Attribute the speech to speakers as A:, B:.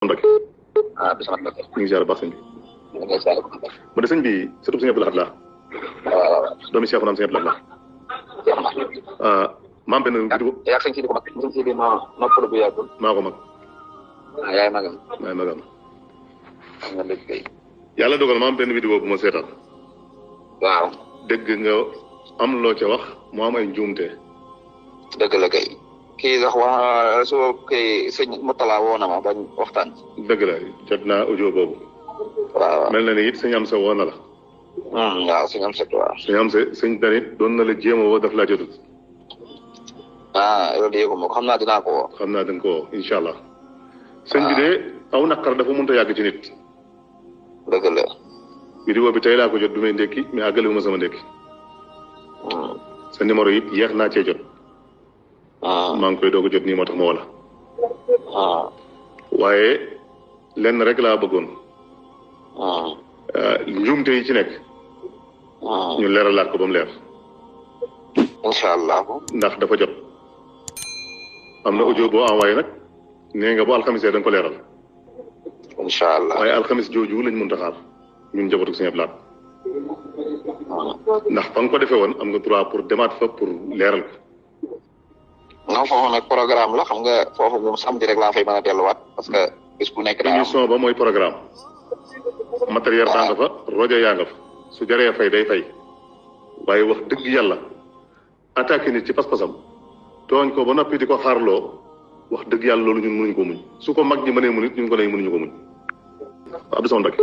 A: Mbacke
B: bisimilah Mbacke.
A: ñu ngi ziar baax sëñ bi.
B: ñu ngi ziar.
A: ma de sëñ bi surtout sëñ Abdou Lahad la doomi Cheikh naam sëñ Abdou Lahad la maam benn vidéo
B: yaa ngi sëñ Sidi ko mag sëñ Sidi ma noppalu bu yàggul.
A: maa ko mag
B: yaay magam.
A: maay magam
B: xam nga dëgg kay.
A: yàlla dogal ma am benn vidéo bu ma seetaan
B: waaw.
A: dégg nga am loo ca wax mu am ay njuumte.
B: dëgg la kay. kii sax wax su kii sëñ Moutala woo na ma bañ waxtaan.
A: dëgg la jot naa audio boobu.
B: waaw
A: mel na ni it sëñ am sa woo na la.
B: waaw sëñ am sa waaw.
A: sëñ am sa sëñ danit doon na la jéem a woo daf laa jotut.
B: loolu yëgu ma ko xam naa dinaa ko woo.
A: xam naa da nga ko woo incha allah. sëñ bi de aw naqar dafa mënut a yàgg ci nit.
B: dëgg la.
A: vidéo bi tey laa ko jot du may ndékki mais àggalewu ma sama ndékki. sa numéro yi yeex naa cee jot. maa ngi koy doog a jot nii moo tax ma wala. waaye lenn rek laa bëggoon. njuumte yi ci nekk. ñu leeralaat ko ba mu leer.
B: incha allah.
A: ndax dafa jot. am na audio boo envoyé nag nee nga bu alxamis da nga ko leeral.
B: incha allah
A: waaye alxamis jooju lañ mënut a xaar ñun njabootu Sëñ Abdou Lahad. ndax fa nga ko defee woon am nga droit pour demaat fa pour leeral ko.
B: non foofu nag programme la xam nga foofu moom samedi rek laa fay mën a delluwaat parce que bis bu nekk daa am
A: émission ba mooy programme. matériel baa nga fa rajo yaa nga fa su jaree fay day fay waaye wax dëgg yàlla attaqué nit ci pas-pasam tooñ ko ba noppi di ko xaarloo wax dëgg yàlla loolu ñun mënuñ ko muñ su ko mag ñi mënee mu nit ñun ko ne mënuñu ko muñ Abdou Samad Mbacke